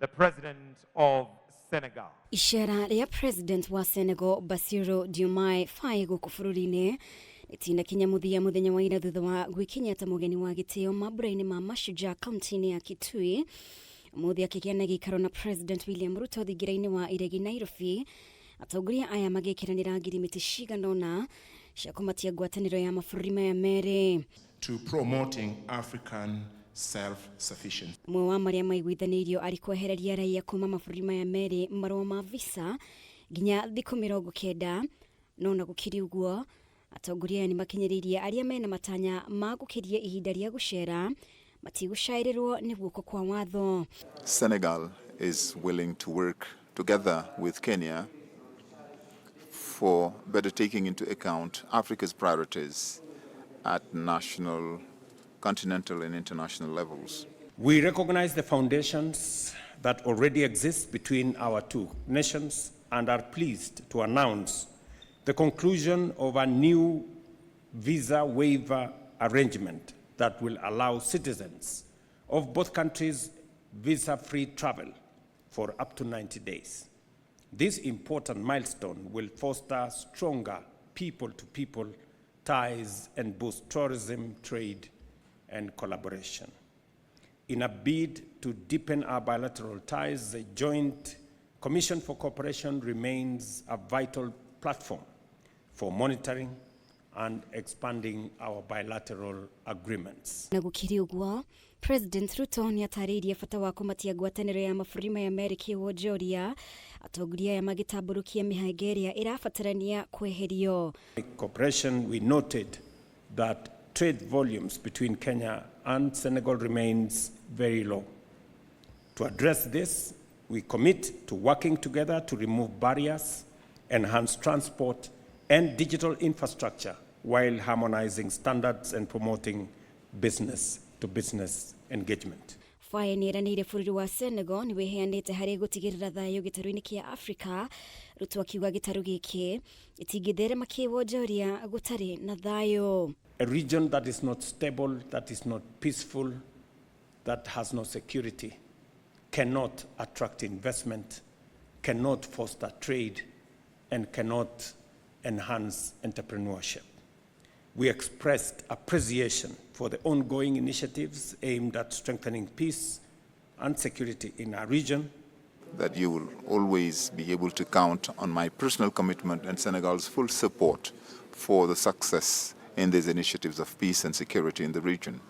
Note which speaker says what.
Speaker 1: the President of Senegal.
Speaker 2: Icera rĩa President wa Senegal Bassirou Diomaye Faye gũkũ bũrũri-inĩ rĩtinakinya mũthia mũthenya wa ira thutha wa gwĩkinyia ta mũgeni wa gĩtĩo mambura-inĩ ma Mashujaa kaunti-inĩ ya Kitui. Ũmũthĩ akĩgĩa na gĩikaro na President William Ruto thingira-inĩ wa iregi Nairobi. Atongoria aya magĩkĩranĩra ngirimiti cigana ũna cia kũmatia ngwatanĩro ya mabũrũri maya merĩ.
Speaker 3: To promoting African self-sufficiency.
Speaker 2: Ũmwe wa marĩa maiguithanĩirio arĩ kwehereria raia kuma mabũrũri maya merĩ marũa ma visa nginya thikũ 90. No na gũkĩrĩ ũguo, atongoria aya nĩ makinyĩrĩirie arĩa mena matanya ma gũkĩria ihinda rĩa gũcera matigũcaĩrĩrwo nĩ guoko kwa watho.
Speaker 4: Senegal is willing to work together with Kenya for better taking into account Africa's priorities at national, continental, and international levels.
Speaker 5: We recognize the foundations that already exist between our two nations and are pleased to announce the conclusion of a new visa waiver arrangement that will allow citizens of both countries visa-free travel for up to 90 days. This important milestone will foster stronger people-to-people ties and boost tourism, trade, and collaboration. In a bid to deepen our bilateral ties, the Joint Commission for Cooperation remains a vital platform for monitoring and expanding our bilateral agreements.
Speaker 2: Na gũkĩrĩ ũguo, President Ruto nĩ atarĩirie bata wa kũmatia ngwatanĩro ya mabũrũri maya merĩ kĩwonjoria, atongoria aya magĩtambũrũkia mĩhĩnga ĩrĩa ĩrabatarania kweherio.
Speaker 5: Cooperation, we noted that trade volumes between Kenya and Senegal remains very low. To address this, we commit to working together to remove barriers, enhance transport and digital infrastructure while harmonizing standards and promoting business-to-business engagement.
Speaker 2: Faye nĩ eranĩire bũrũri wa Senegal nĩ wĩheanĩte harĩ gũtigĩrĩra thayũ gĩtarũ-inĩ kĩa Afrika. Ruto akiuga gĩtarũ gĩkĩ gĩtingĩtherema kĩwonjoria gũtarĩ na thayũ.
Speaker 5: A region that is not stable, that is not peaceful, that has no security, cannot attract investment, cannot foster trade, and cannot enhance entrepreneurship. We expressed appreciation for the ongoing initiatives aimed at strengthening peace and security in our region.
Speaker 4: That you will always be able to count on my personal commitment and Senegal's full support for the success in these initiatives of peace and security in the region.